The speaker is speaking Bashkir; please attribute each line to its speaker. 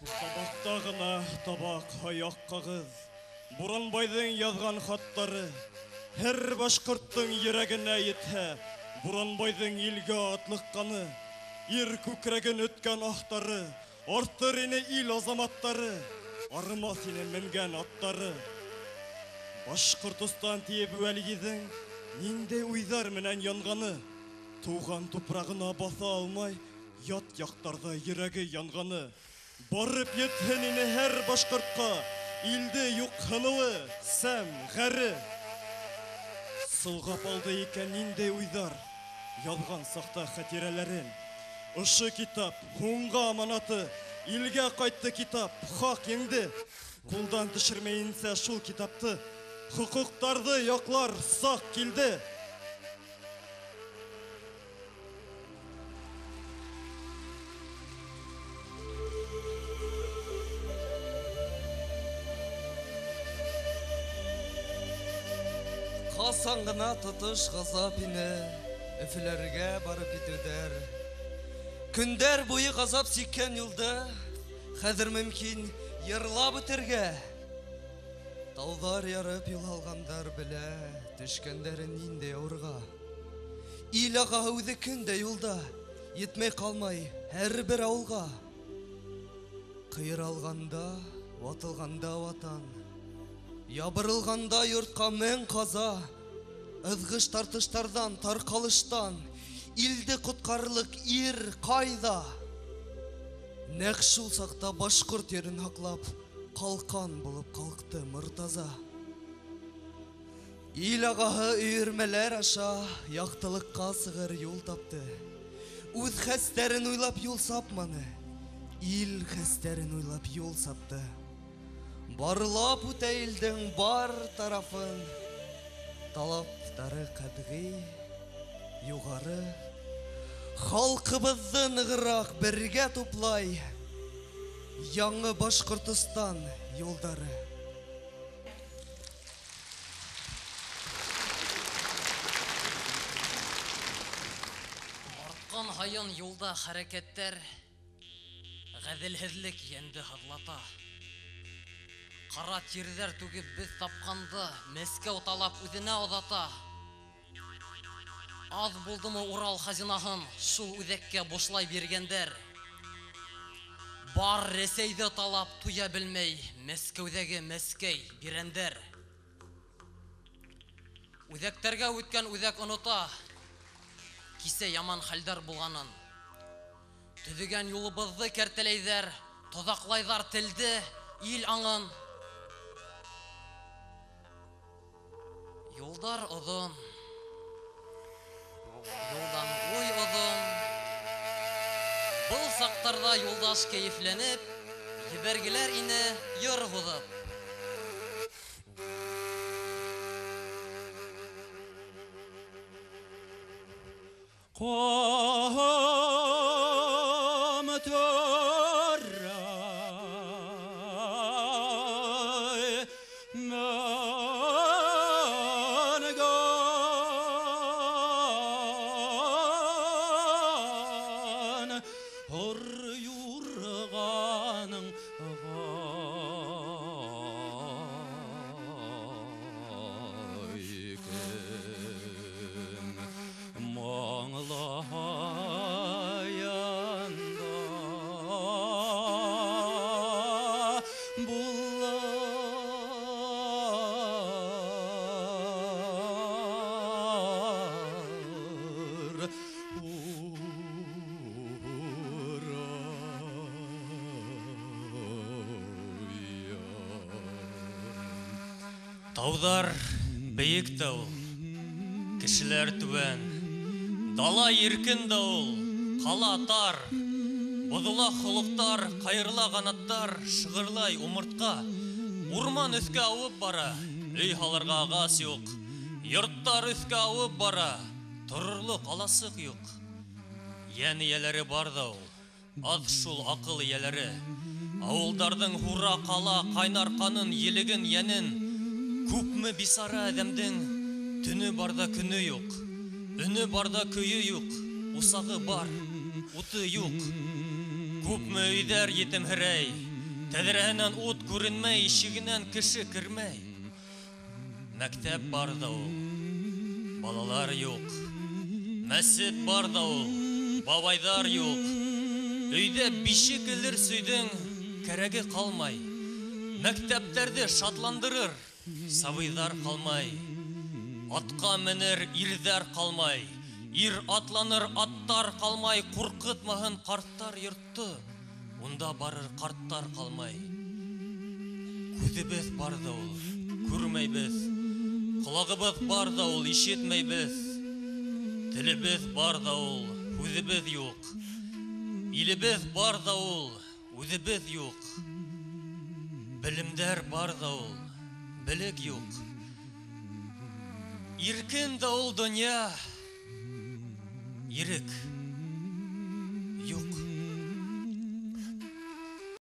Speaker 1: Табаҡта ғына табаҡ, һаяҡ ҡағыҙ. Буранбайҙың яҙған хаттары. Һәр башҡорттоң йөрәгенә етһә, Буранбайҙың илгә атлыҡҡаны, ир күкрәген өткән ахтары, артыр ине ил азаматтары, арымаҫ ине менгән аттары. Башҡортостан тиеп Вәлиҙең ниндәй уйҙар менән янғаны, тыуған тупрағына баҫа алмай, ят яҡтарҙа йөрәге янғаны. Барып етһен ине һәр башҡортҡа, илде юҡһыныуы, сәм, ғәре. Сылғап алды икән ниндәй уйҙар, яҙған саҡта хәтирәләрен. Ошо китап, һуңғы аманаты, илгә ҡайтты китап, хаҡ еңде. Ҡулдан төшөрмәйенсә шул китапты, хоҡуҡтарҙы яҡлар саҡ килде.
Speaker 2: Ҡасан ғына тотош ғазап ине, Өфөләргә барып етеүҙәр. Көндәр буйы ғазап сиккән юлда, хәҙер мөмкин йырлап үтергә. Тауҙар ярып юл алғандар белә, төшкәндәре ниндәй ауырға. Ил ағаһы үҙе көн дә юлда, етмәй ҡалмай һәр бер ауылға. Ҡыйыралғанда, ватылғанда ватан, ябырылғанда йортҡа мең ҡаза, ыҙғыш тартыштарҙан, тарҡалыштан, илде ҡотҡарырлыҡ ир ҡайҙа? Нәҡ шул саҡта башҡорт ерен һаҡлап, ҡалҡан булып ҡалҡты Мортаза. Ил ағаһы өйөрмәләр аша яҡтылыҡҡа сығыр юл тапты. Үҙ хәстәрен уйлап юл сапманы, ил хәстәрен уйлап юл сапты. Барлап үтә илдең бар тарафын, талаптары ҡәтғи, юғары. Халҡыбыҙҙы нығыраҡ бергә туплай яңы Башҡортостан юлдары.
Speaker 3: Артҡан һайын юлда хәрәкәттәр, ғәҙелһеҙлек йәнде һыҙлата. Ҡара тирҙәр түгеп беҙ тапҡанды, Мәскәү талап үҙенә оҙата. Аҙ булдымы Урал хазинаһын шул үҙәккә бушлай биргәндәр? Бар Рәсәйҙе талап туя белмәй Мәскәүҙәге мәскәй бирәндәр. Үҙәктәргә үткән үҙәк онота кисә яман хәлдәр булғанын. Төҙөгән юлыбыҙҙы кәртәләйҙәр, тоҙаҡлайҙар телде, ил аңын. Юлдар оҙон, юлдан уй оҙон. Был саҡтарҙа юлдаш кәйефләнеп, ебәргеләр ине йыр һуҙып.
Speaker 4: Ҡам төрәй менгән һор юрғаның ай кем маңлайында булыр урайым.
Speaker 3: Тауҙар бейек тә ул, кешеләр түбән. Дала иркен дә ул, ҡала тар. Боҙола холоҡтар, ҡайырыла ҡанаттар, шығырлай умыртҡа. Урман өҫкә ауып бара, өй һалырға ағас юҡ. Йорттар өҫкә ауып бара, торорлоҡ аласыҡ юҡ. Йән эйәләре бар ҙа ул, аҙ шул аҡыл эйәләре. Ауылдарҙың һура ҡала ҡайнар ҡанын, елеген, йәнен. Күпме бисара әҙәмдең төнө барҙа көнө юҡ, өнө барҙа көйө юҡ, усағы бар, уты юҡ. Күпме өйҙәр етемһерәй, Тәҙрәһенән ут күренмәй, ишегенән кеше кермәй. Мәктәп бар да ул, балалар юҡ. Мәсет бар да ул, бабайҙар юҡ. Өйҙә бишек элер сөйҙөң кәрәге ҡалмай. Мәктәптәрҙе шатландырыр сабыйҙар ҡалмай. Атҡа менер ирҙәр ҡалмай. Ир атланыр аттар ҡалмай. Ҡурҡытмаһын ҡарттар йортто, унда барыр ҡарттар ҡалмай. Күҙебеҙ бар ҙа ул, күрмәйбеҙ. Ҡолағыбыҙ бар ҙа ул, ишетмәйбеҙ. Телебеҙ бар ҙа ул, һүҙебеҙ юҡ. Илебеҙ бар ҙа ул, үҙебеҙ юҡ. Белемдәр бар ҙа ул, белек юҡ. Иркен дә ул донъя, ирек